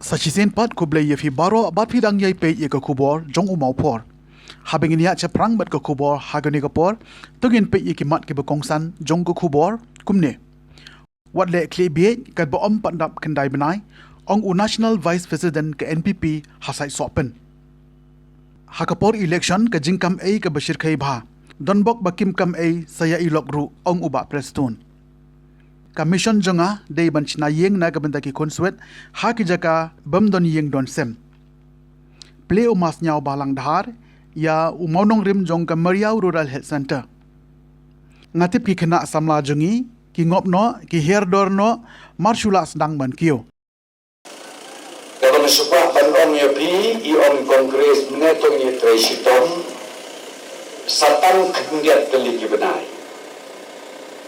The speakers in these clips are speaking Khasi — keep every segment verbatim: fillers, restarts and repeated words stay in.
Sa shisien pat khublei ïa phi baroh bad phi dang ïai peit ïa ka khubor jong u Mawphor. Haba ngin ïa shaphrang bad ka khubor ha kane ka por, to ngin peit ïa ki mat kiba kongsan jong ka khubor kumne. Wat leh khlieh bieit katba ym pat dap khyndai bnai, ong u National Vice President ka N P P ha Saitsohpen. Ha ka por election ka jingkam ei kaba shyrkhei bha, donbok ba kim kam ei sa ïa i lok ruh, ong u Bah Prestone. Ka mission jong nga dei ban shna ïing na ka bynta ki khunswet ha ki jaka bym don ïing don sem. Plie u Masniaw Balang Dhar ïa u mawnongrim jong ka Mariaw Rural Health Centre. Nga tip ki khynnah samla jong ngi ki ngop noh, ki hiar dor noh, mar shu lah sdang ban kiew. Kaba nga shu kwah ban ong ïa phi, i ong Congress mynne to ngi trei shitom, sa tang khyndiat tylli ki bnai.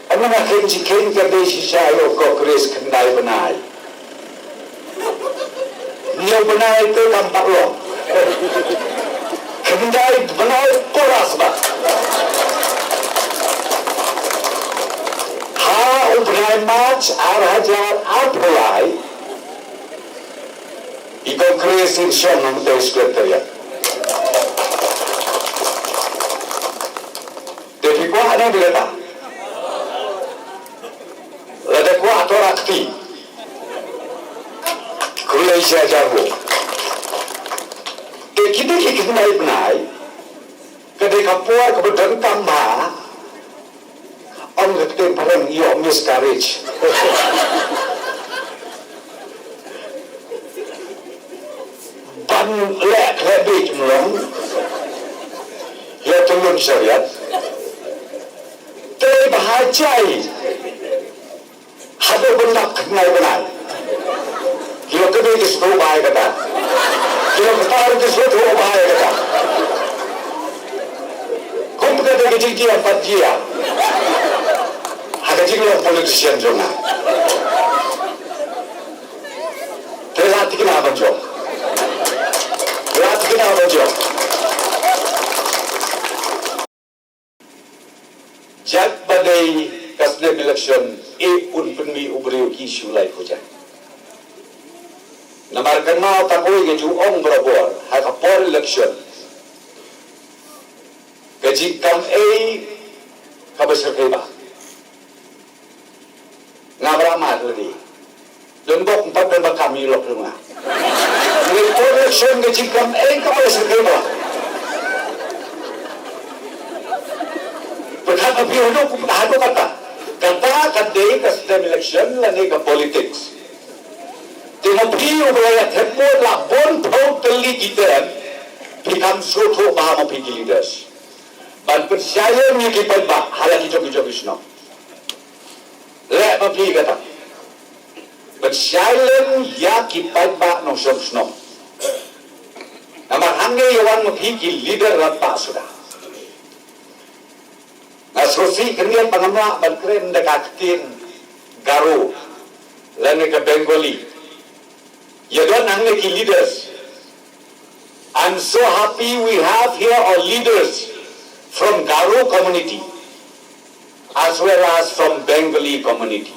Ym nga khein shi khein ka dei shisha ïa u Congress khyndai bnai. Hynñiew bnai te kam pat long. Khyndai bnai pura sbah. Ha u bnai March ar hajar arphew lai, i Congress in shong hangtei Secretariat. Te phi kwah ne phi kata? Lada kwah to rakti. Khublei shihajar nguh. Te kine ki khyndai bnai ka dei ka por kaba donkam bha. Ong ka ktien phareng ïoh miscarriage. Ban leh khleh bieit mlong. Ïoh tylun shariat. Te bha jai. Haduh ban dap khyndai bnai. Ki la kynduh ki sngewbha ïa kata. Ki la kynduh ki sngewbha ïa kata. Kum kata ka jingjia pat jia. Ha ka jinglong politician jong nga. Te la thikna ban jong. La thikna ban jong. Jait ba dei ka snem election, eh, un pynmih u briew ki shu laiphew jan. Namar kynmaw tang oi nga ju ong barabor, ha ka por election ka jingkam ei kaba shyrkhei bha. Nga bra mat lagi. Donbok ym pat don ba kam ïa lok jong nga. Ngi por election ka jingkam ei kaba shyrkhei bha. Pyrkhat ma phi haduh, haduh kata. Kata ka dei ka snem election lane ka politics. Te ma phi uba la ïa thep vote la bun phew tylli ki term, phi kam sngewthuh bha ma phi ki leaders. Ban pynshai lem ïa ki paidbah ha la ki jong ki jong ki shnong. Leh ma phi kata. Pynshai lem ïa ki paidbah nongshong shnong. Namar hangne ïa wan ma phi ki leader rangbah suda. Nga sngewsih khyndiat ba ngam lah ban kren da ka ktien Garo lane ka Bengali. Ïa don hangne ki leaders. I'm so happy we have here our leaders from Garo community as well as from Bengali community.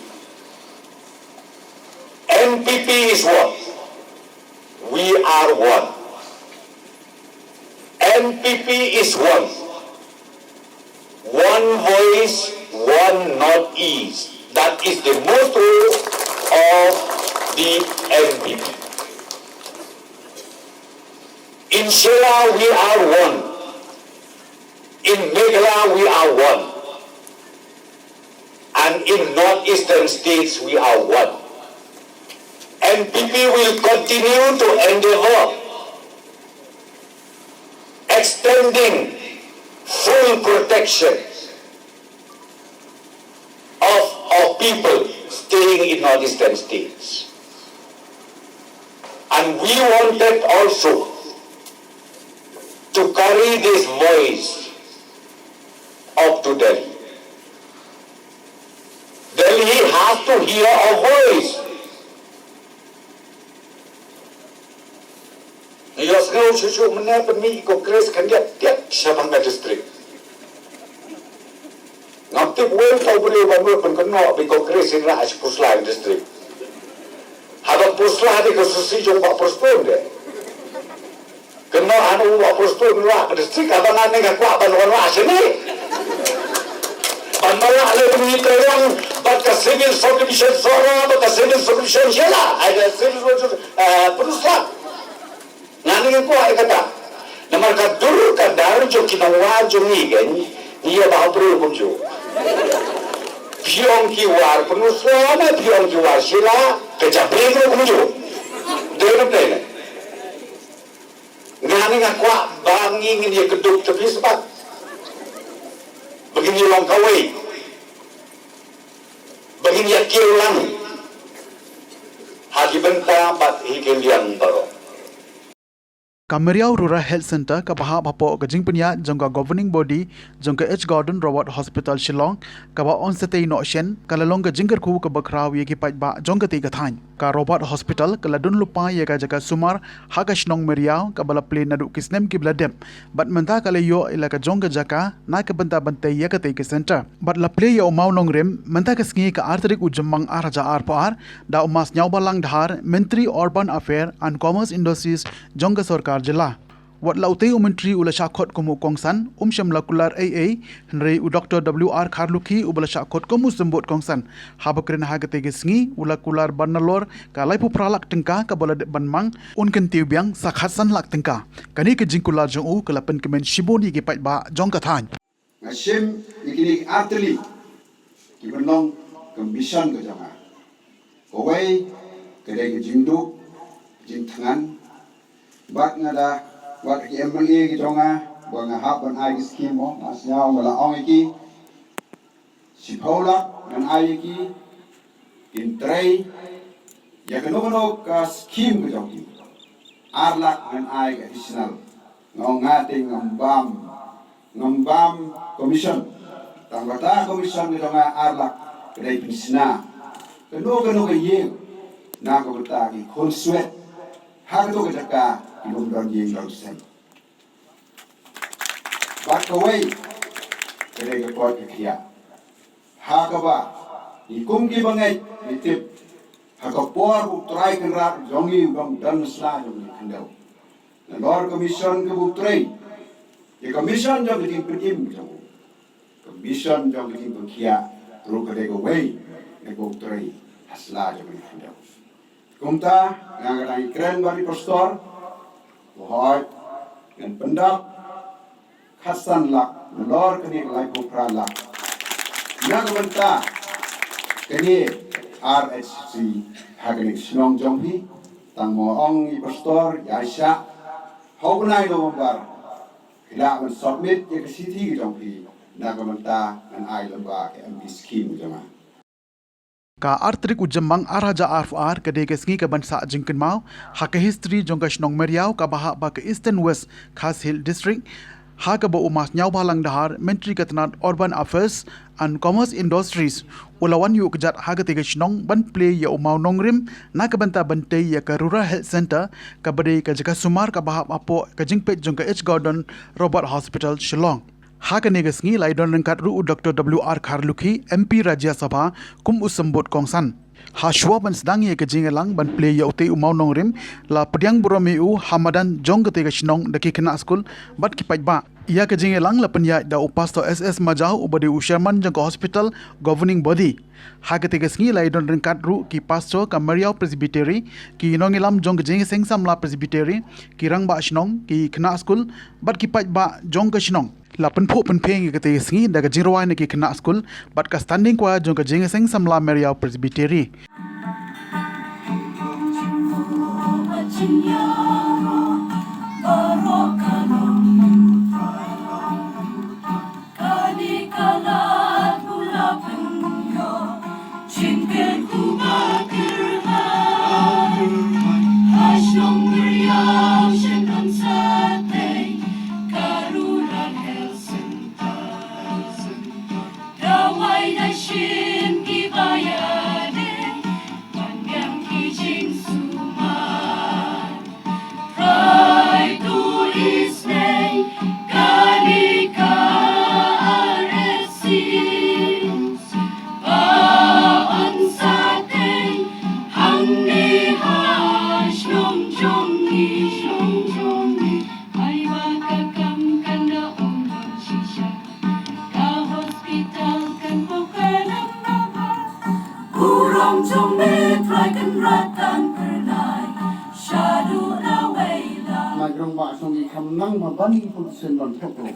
N P P is one. We are one. N P P is one. One voice, one Northeast. That is the motto of the N P P. In Shillong, we are one. In Meghalaya, we are one. And in northeastern states, we are one. N P P will continue to endeavor extending full protection of our people staying in northeastern states. And we wanted also to carry this voice up to Delhi. Delhi has to hear our voice. Nga ïohsngew shuh shuh mynne pynmih Congress khyndiat tiat shaphang ka district. Ngam tip wei tau briew ban mut ban kynnoh ba Congress in rah sha Phuslai district. Haba Phuslai Sla de ka susi jong Bah Prestone de. Kynnoh hano Bah Prestone ruh ka dei ka ba ngan ne ka kwah ban wan wah shane. Ban balah le bynta ïa bad ka civil subdivision Sohra bad ka civil subdivision Shella. Ai ka civil subdivision, eh, Pynusla. Ngan ne ka kwah ïa kata. Namar ka dur ka dar jong ki nongwah jong ngi kan, ngi ïa ba briew kumjuh. Phi ong ki war Pynusla ne phi ong ki war Shella, ka jabieng ruh kumjuh. Dei ruh dei ne. Nga ne nga kwah ba ngi ngin ïa kdup te phi spat. Ba ngin ïa long kawei. Ba ngin ïa kiew lang. Ha ki bynta bad hi ki liang baroh. Ka Meriaw Rural Health Centre kaba hap hapoh ka jingpynïaid jong ka governing body jong ka H Gordon Roberts Hospital Shillong, kaba ong sa tei noh shen, ka la long ka jingkyrkhu kaba khraw ïa ki paidbah jong katei ka thaiñ. Ka Roberts Hospital ka la don lypa ïa ka jaka sumar ha ka shnong Meriaw kaba la plie naduh ki snem kiba la dep. Bad mynta ka la ïoh ïa la ka jong ka jaka na ka bynta ban tei ïa katei ka centre. Bad la plie ïa u mawnongrim mynta ka sngi ka ar tarik u Jymmang ar hajar arphew ar da u Ma Sniawbhalang Dhar, Myntri Urban Affairs and Commerce Industries jong ka sorkar jylla. Wat la utei u myntri u la shah khot kum u kongsan, um shym la kular ei ei, hynrei u Doktor W R Kharlukhi uba la shah khot kum u symbud kongsan. Haba kren ha katei ka sngi, u la kular ban nalor ka laiphew phra lak tyngka kaba la dep ban mang, un kyntiew biang sa khatsan lak tyngka. Kane ka jingkular jong u ka la pynkmen shibun ïa ki paidbah jong ka thaiñ. Nga shim ïa kine ki artylli ki ban long ka mission ka jong nga. Kawei ka dei ka jingduk, jingthngan, bad nga da, bad ki M L A ki jong nga, ba nga hap ban ai ki skim mo, nga sngew nga la ong ïa ki, shiphew lak ngan ai ïa ki, kin trei ïa kano kano ka skim ka jong ki. Ar lak ngan ai additional. Nga ong nga te ngam bam, ngam bam commission. Tang kata commission ka jong nga ar lak ka dei pynshna kano kano ka ïing na ka bynta ki khun swet. Ha kato ka jaka ki bym don ïing don sem. Bad kawei ka dei ka koit ka khiah. Ha kaba ngi kum ki bangeit ngi tip ha ka por u Trai Kynrad jong ngi u dang don sla jong ngi khyndew. Nalor ka mission kaba u trei, ïa ka mission jong ka jingpynim jong u, ka mission jong ka jingpynkhiah ruh ka dei kawei na kaba u trei ha sla jong ngi khyndew. Kumta nga ka dang ïakren bad i pastor, u hoi ngan pyndap khatsan lak nalor kane ka laiphew phra lak na ka bynta kane R H C ha kane ka shnong jong phi. Tang mo ong i pastor ïa sha ha u bnai November phi lah ban submit ïa ka C T jong phi na ka bynta ngan ai lyngba ka M P scheme jong nga. Ka ar tarik u Jymmang ar hajar arphew ar ka dei ka sngi ka ban sah jingkynmaw ha ka history jong ka shnong Meriaw kaba hap ha ka Eastern West Khasi Hills District, ha kaba u Ma Sniawbhalang Dhar, Myntri ka tnat Urban Affairs and Commerce Industries, u la wan ïuh kjat ha katei ka shnong ban plie ïa u mawnongrim na ka bynta ban tei ïa ka Rural Health Centre kaba dei ka jaka sumar kaba hap hapoh ka jingpeit jong ka H Gordon Roberts Hospital Shillong. Ha kane ka sngi la ïadon ryngkat ruh u Doktor W R Kharlukhi, M P Rajya Sabha, kum u symbud kongsan. Ha shuwa ban sdang ïa ka jingïalang ban plie ïa utei u mawnongrim, la pdiang burom ïa u ha madan jong katei ka shnong da ki khynnah skul bad ki paidbah. Ïa ka jingïalang la pynïaid da u Pastor S S Majaw uba dei u chairman jong ka hospital governing body. Ha katei ka sngi la ïadon ryngkat ruh ki pastor ka Meriaw Presbytery, ki nongïalam jong ka Jingïaseng Samla Presbytery, ki rangbah shnong, ki khynnah skul bad ki paidbah jong ka shnong. La pynphuh pynphieng ïa katei ka sngi da ka jingrwai na ki khynnah skul bad ka standing choir jong ka Jingïaseng Samla Meriaw Presbytery. Kan rat kan kyrnai shaduh na wei la. Nai krong ba shong ki kham nang ma ban ki politician ban thok lo.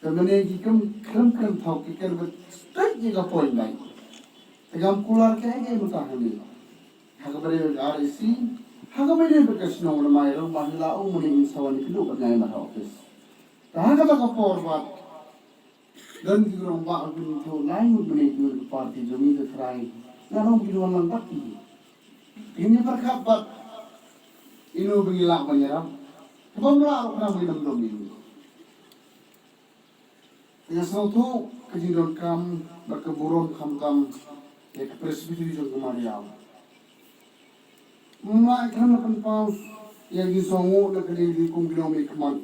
Te mane ki kam khlem khlem thok ki ker ba stek ki ka point nai. Te gam kular ke ke mynta hani. Ha kaba dei bad ka R A C, ha kaba dei bad ka shnong namar ruh ma hi la ong mynne in sa wan ïakynduh bad nga ha office. Te ha kata ka por bad don ki rangbah ba kin ïathuh lai ngut mynne ki ngut ka party jong ngi, ka trai. Nga ong ki don lang bad ki. Ki ngi pyrkhat bad ino ba ngi lah ban ïarap. Kaba mlah ruh khnang ba ngi dang dom ino. Nga sngewthuh ka jingdonkam bad ka burom khamtam ïa ka Presbytery jong ka Mariaw. Nga khlem da pynpaw ïa ka jingsngewnguh na ka liang jong ki kum ki nongmihkhmat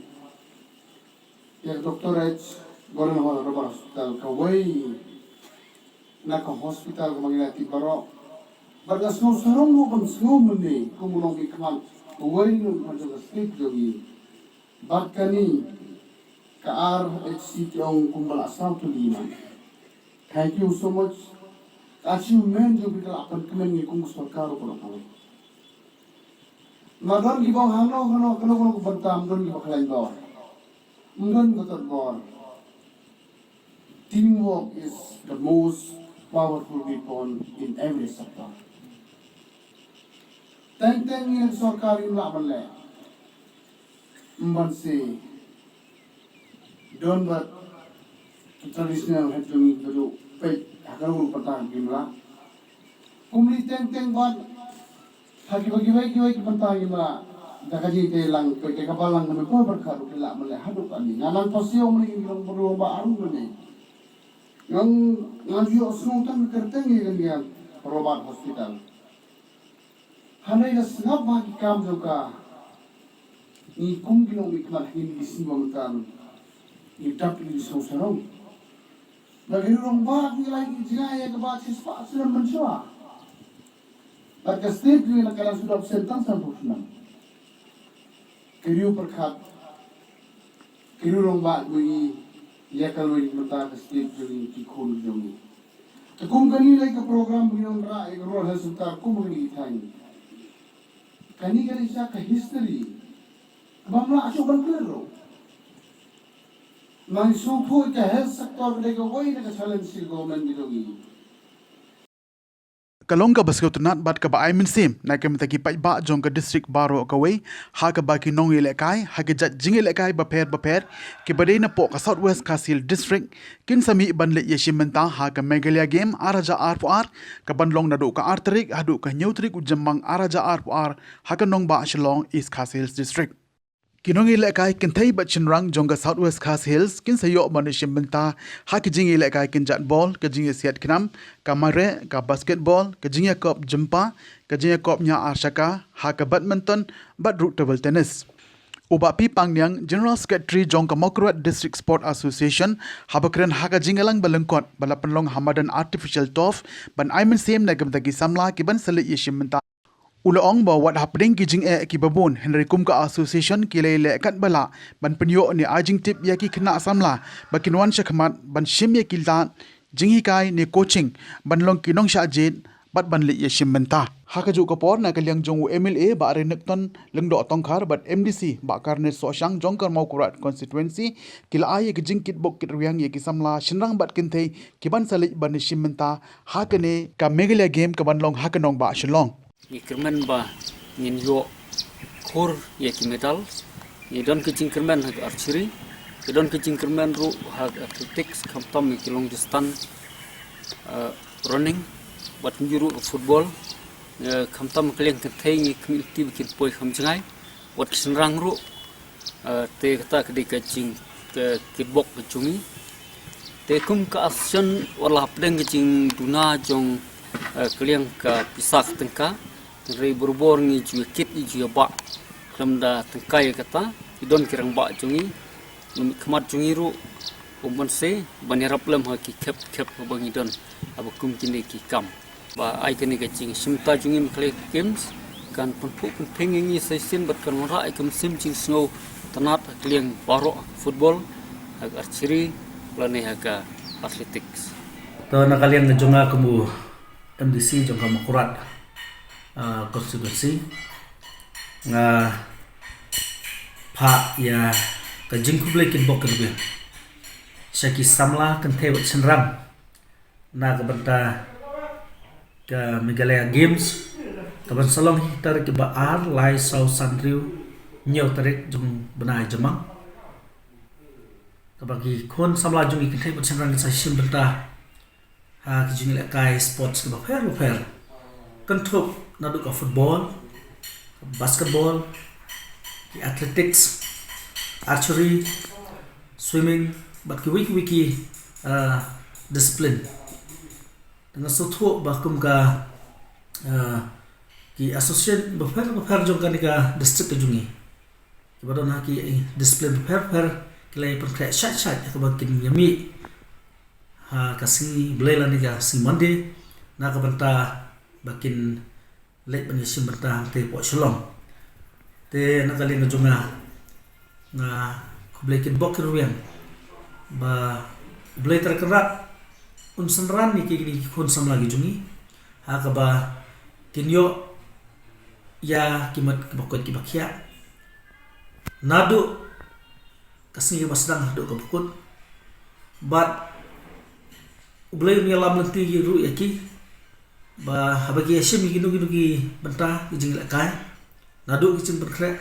ïa ka Doctor H Gordon Hall Rubber Hospital, kawei na ka hospital kaba ngi la tip baroh. Bad nga sngew sarong ruh ban sngew mynne kum u nongmihkhmat uwei na u nongmihkhmat jong ka state jong ngi. Bad kane ka R H C ki ong kumba la saw tylli man. Thank you so much. Ka achievement jong phi ka la pynkmen ngi kum ka sorkar ruh ka la poi. Ma don ki bang hangno hangno kano kano ka bynta, ym don kiba khlaiñ bor. Ym don ka tot bor. Teamwork is the most powerful weapon in every sector. Teng teng ngi sorkar ngim lah ban leh. Ym ban se don bad traditional head jong ngi ka ju peit ha ka rung pynta ngim lah. Kumne teng teng bad ha kiba kiwei kiwei ki bynta ngim lah. Da ka jingtei lang peit ka balang ka mei poi byrkhat ruh ki lah ban leh haduh kane. Nga nang pasiaw mynne ki long bad ruh ba aru mynne. Nga nga ju ïohsngew tang ka kyrteng ïa ka liang Robert Hospital. Hynrei da sngap ha ki kam jong ka, ngi kum ki nongmihkhmat ha kine ki sngi ba mynta ngi dap ïa ki sngewsarong. Ba ki rangbah ki la ïa ki jngai ïa kaba shispah snem mynshuwa. Bad ka state ki la ka dang shu dap shen tang sanphew snem. Ki riew pyrkhat, ki riew rangbah ki ïa ka lwin mynta ka state jong ngi, ki khun jong ngi. Te kum kane lai ka program ba ngi wanrah ïa ka Rural Health Centre kum kane ki thaiñ. Kane ka dei sha ka history. Bym lah shuh ban clear ruh. Nang sngewthuh ka health sector ka dei kawei na ka challenge ka government ka jong ngi. Ka long kaba sngewtynnat bad kaba ai mynsiem na ka bynta ki paidbah jong ka district baroh kawei, ha kaba ki nongïalehkai ha ki jait jingïalehkai bapher bapher kiba dei napoh ka South West Khasi Hills District kin sa mih ban leit ïashim bynta ha ka Meghalaya Game ar hajar arphew ar, kaban long naduh ka ar tarik haduh ka hynñiew tarik u Jymmang ar hajar arphew ar ha ka nongbah Shillong, East Khasi Hills District. Ki nongïalehkai kynthei bad shynrang jong ka South West Khasi Hills kin sa ïoh ban ïashim bynta ha ki jingïalehkai kynjat bol, ka jingïasiat khnam, ka mareh, ka basketball, ka jingïakop jympa, ka jingïakop ñiah arshaka, ha ka badminton bad ruh table tennis. U Bah P Pangniang, General Secretary jong ka Mawkyrwat District Sport Association, haba kren ha ka jingïalang ba lyngkot ba la pynlong ha madan Artificial Turf ban ai mynsiem na ka bynta ki samla kiban sa leit ïashim bynta. U la ong ba wat hapdeng ki jingeh kiba bun, hynrei kum ka association ki la ïaleh katba lah ban pynïoh ne ai jingtip ïa ki khynnah samla ba kin wan shakhmat ban shim ïa ki lad jinghikai ne coaching ban long ki nongshah jied bad ban leit ïashim bynta. Ha kajuh ka por, na ka liang jong u M L A Bah Renikton Lyngdoh Tongkhar bad M D C Bah Carnate Sohshang jong ka Mawkyrwat Constituency ki la ai ïa ka jingkitbok kitrwiang ïa ki samla shynrang bad kynthei kiban sa leit ban ïashim bynta ha kane ka Meghalaya Game kaban long ha ka nongbah Shillong. Ngi kyrmen ba ngin ïoh khur ïa ki medal. Ngi don ki jingkyrmen ha ka archery, ngi don ki jingkyrmen ruh ha ka athletics, khamtam ïa ki long distance, eh, running, bad ngi ruh football, eh, khamtam ka liang kynthei ngi khmih lynti ba kin poi kham jngai, wat ki shynrang ruh. Eh, te kata ka dei ka jing, ka kitbok ka jong ngi. Te kum ka association wat la hapdeng ka jingduna jong, eh, ka liang ka pisa ka tyngka. Hynrei barabor ngi ju ïakit, ngi ju ïabah. Khlem da tyngka ïa kata, ki don ki rangbah jong ngi, nongmihkhmat jong ngi ruh, um ban se ban ïarap lem ha ki khep khep haba ngi don haba kum kine ki kam. Ba ai kane ka jingshim bynta jong ngi ha ka Games kan pynphuh pynphieng ïa ngi sa shisien bad kan wanrah ïa ka mynsiem jingsngewtynnat ha ka liang baroh, football, ha ka archery lane ha ka athletics. To na ka liang jong nga kum u M D C jong ka Mawkyrwat, ah, constituency. Nga phah ïa ka jingkhublei kynbok kyrwiang sha ki samla kynthei bad shynrang na ka bynta ka Meghalaya Games kaban sa long ha ki tarik kiba ar, lai, saw, san, hynriew, hynñiew tarik jong u bnai Jymmang. Kaba ki khun samla jong ngi kynthei bad shynrang kin sa shim bynta ha ki jingïalehkai sports kiba pher bapher. Kynthup naduh ka football, basketball, ki athletics, archery, swimming, bad kiwei kiwei ki, ah, discipline. Te nga sngewthuh ba kum ka, ah, ki association bapher bapher jong kane ka district ka jong ngi, kiba don ha ki, eh, discipline bapher bapher, ki la ïa pynkhreh shait shait ha kaba kin ïa mih ha ka sngi Blei lane ka sngi Monday na ka bynta ba kin leit ban ïa shim bynta hangtei hapoh Shillong. Te na ka liang ka jong nga, nga khublei kynbok kyrwiang ba U Blei Trai Kynrad un synran ïa kine ki khun samla ki jong ngi ha kaba kin ïoh ïa ki mat kiba koit kiba khiah naduh ka sngi kaba sdang haduh kaba kut. Bad U Blei un ïalam lynti ruh ïa ki ba haba ki ïa shim ïa kino kino ki bynta ki jingïalehkai, naduh ki jingpynkhreh,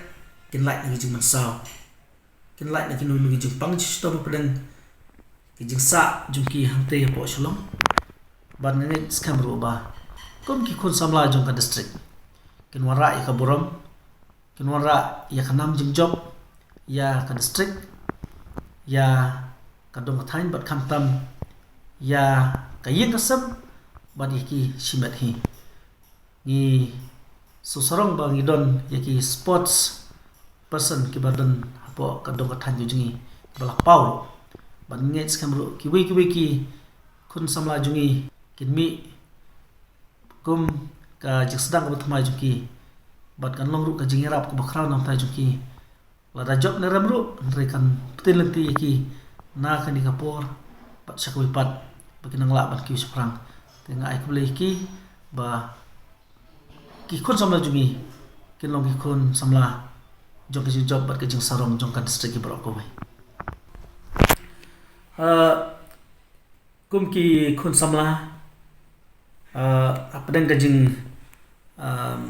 kin lait na ki jingmynsaw, kin lait na kino kino ki jingpang jingshitom hapdeng ki jingsah jong ki hangtei hapoh Shillong. Bad nga ngeit skhem ruh ba kum ki khun samla jong ka district kin wanrah ïa ka burom, kin wanrah ïa ka nam jingjop ïa ka district, ïa ka dong ka thaiñ, bad khamtam ïa ka ïing ka sem bad ïa ki shimet hi. Ngi sngewsarong ba ngi don ïa ki sports person kiba don hapoh ka dong ka thaiñ ka jong ngi ba la paw. Bad ngi ngeit skhem ruh kiwei kiwei ki khun samla jong ngi kin mih kum ka jingsdang kaba thymmai jong ki, bad kan long ruh ka jingïarap kaba khraw na bynta jong ki. Lada jop ne rem ruh, hynrei kan pynlynti ïa ki na kane ka por bad sha kawei pat ba kin nang lah ban kiew shaphrang. Te nga ai khublei ïa ki ba ki khun samla jong ngi kin long ki khun samla jong ka jingjop bad ka jingsarong jong ka district hi baroh kawei. Ah, kum ki khun samla, ah, hapdeng ka jing, um,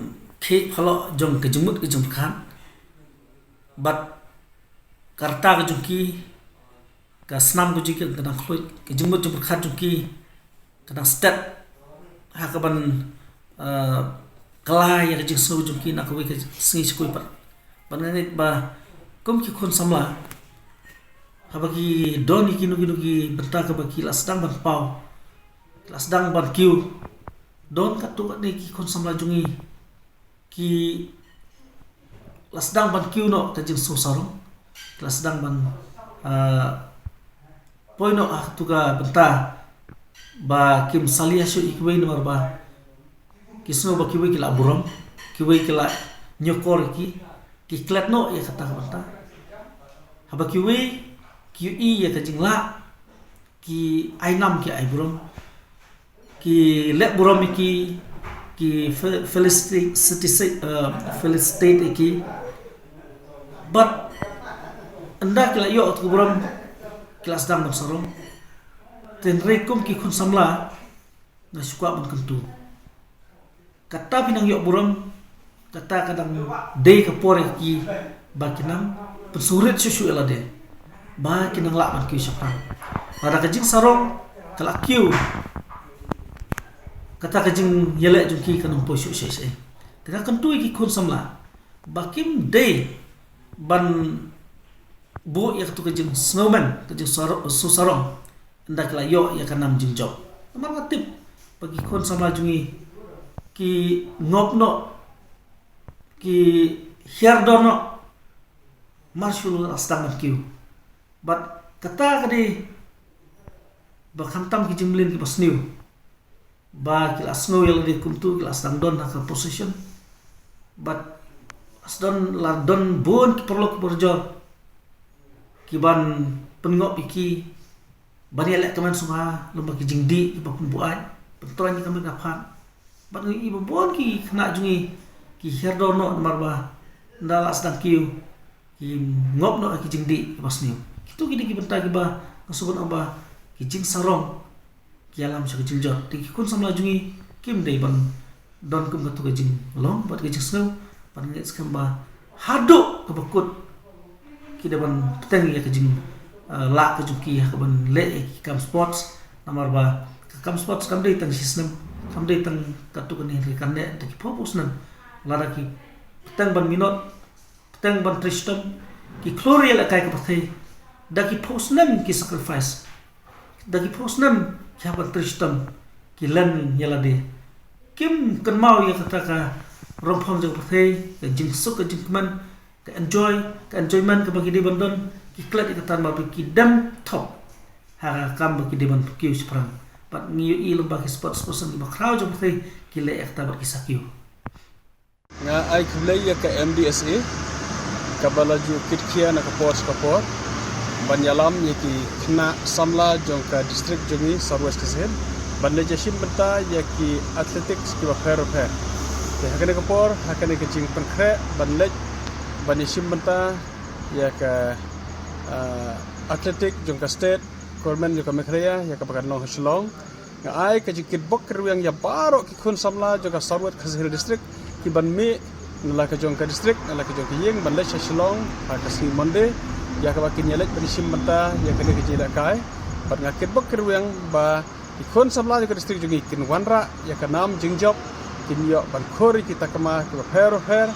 khih phalok jong ka jingmut ka jingpyrkhat, bad ka rta ka jong ki, ka snam ka jong ki ka dang khluit, ka jingmut jingpyrkhat jong ki ka dang stet ha kaban, ah, kylla ïa ka jingsngew jong ki na kawei ka sngi sha kawei pat. Bad nga ngeit ba kum ki khun samla, haba ki don ïa kino kino ki bynta kaba ki la sdang ban paw, ki la sdang ban kiew, don katto katne ki khun samla jong ngi ki la sdang ban kiew noh ka jingsngewsarong, ki la sdang ban, ah, poi noh ha katu ka bynta ba kim salia shuh ïa kiwei namar ba ki sngew ba kiwei ki la burom, kiwei ki la ñiewkor ïa ki, ki klet noh ïa kata ka bynta. Haba kiwei ki ïohi ïa ka jinglah, ki ai nam ki ai burom, ki leh burom ïa ki, ki fe-, felicitate, eh, felicitate ïa ki. Bad ynda ki la ïoh ïa ka burom ki la sdang ban sarong. Te hynrei kum ki khun samla nga shu kwah ban kyntu, kata phi nang ïoh burom, kata ka dang dei ka por ïa ki ba ki nang pynsngewrit shuh shuh ïa lade ba ki nang lah ban kiew shaphrang. Lada ka jingsarong ka la kiew, kata ka jingïaleh jong ki ka nang poi shuh shuh shuh. Te nga kyntu ïa ki khun samla ba kim dei ban buh ïa katu ka jingsngewmen, ka jingsaro-, sngewsarong ynda ki la ïoh ïa ka nam jingjop. Namar nga tip ba ki khun samla jong ngi ki ngop noh, ki hiar dor noh, mar shu la sdang ban kiew. Bad kata ka dei ba khamtam ki jingmlien kiba sniew ba ki la sngew ïa lade kumtu, ki la sdang don ha ka position. Bad la sdang, la don bun ki paralok parajor kiban pynngop ïa ki ban ïaleh kmen sngewbha, lem bad ki jingdih kiba pynbuaid, pyntroiñ ïa ka met ka phad. Bad ngi i ba bun ki khynnah jong ngi ki hiar dor noh namar ba ynda la sdang kiew ki ngop noh ki jingdih kiba sniew. Kito ki dei ki bynta kiba nga sngewbha ba ki jingsarong ki ïalam sha ki jingjot. Te ki khun samla jong ngi kim dei ban don kum kato ka jinglong bad ka jingsngew. Bad ngi skhem ba haduh kaba kut ki dei ban bteng ïa ka jing, eh, lah ka jong ki ha kaban leh ïa ki kam sports. Namar ba ka kam sports kam dei tang shi snem, kam dei tang kato kane, hynrei kan leh da ki phew phew snem. Lada ki bteng ban minot, bteng ban trei shitom, ki khlur ïalehkai ka pyrthei da ki phew snem ki sacrifice, da ki phew snem ki hap ban trei shitom, ki len ïa lade. Kim kynmaw ïa kata ka rongphong jong ka pyrthei, ka jingsuk ka jingkmen, ka enjoy, ka enjoyment kaba ki dei ban don, ki klet ïa kata namar ba ki dem thok ha ka kam ba ki dei ban kiew shaphrang. Bad ngi ïohi lem ba ki sports person kiba khraw jong ka pyrthei ki leh ïa kata bad ki sa kiew. Nga ai khublei ïa ka M D S A kaba la ju kitkhia na ka por sha ka por ban ïalam ïa ki khynnah samla jong ka district jong ngi South West Khasi Hills ban leit ïashim bynta ïa ki athletics kiba pher bapher. Te ha kane ka por, ha kane ka jingpynkhreh ban leit ban ïashim bynta ïa ka, ah, athletic jong ka state government jong ka Meghalaya, ïa kaba kan long ha Shillong. Nga ai ka jingkitbok kitrwiang ïa baroh ki khun samla jong ka South West Khasi Hills District kiban mih na la ka jong ka district, na la ka jong ka ïing ban leit sha Shillong ha ka sngi Monday, ïa kaba kin ïaleit ban ïashim bynta ïa kane ka jingïalehkai. Bad nga kitbok kitrwiang ba ki khun samla jong ka district jong ngi kin wanrah ïa ka nam jingjop, kin ïoh ban khur ïa ki takma kiba pher bapher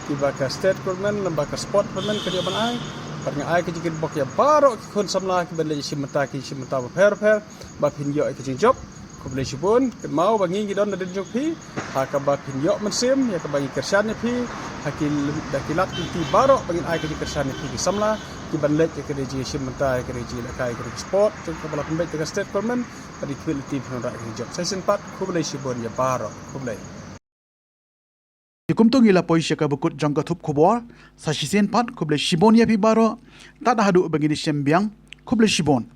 kiba ka state government lem bad ka sport government kan ïoh ban ai. Bad nga ai ka jingkitbok ïa baroh ki khun samla kiban leit ïashim bynta, ki ïashim bynta bapher bapher ba phin ïoh ïa ka jingjop. Khublei shibun. Kynmaw ba ngi ngi don na dien jong phi ha kaba phin ïoh mynsiem, ïa kaba ngi kyrshan ïa phi ha ki, da ki lad ki lynti baroh ba ngin ai ka jingkyrshan ïa phi ki samla kiban leit ïa ka jingïashim bynta, ïa ka jingïalehkai, ïa ka sport jong kaba la pynbeit da ka state government. Bad ïa ki lynti phin wanrah ïa ka jingjop. Sa shisien pat khublei shibun ïa baroh. Khublei. Te kumto ngi la poi sha kaba kut jong ka thup khubor. Sa shisien pat khublei shibun ïa phi baroh. Tad haduh ba ngin ïashem biang, khublei shibun.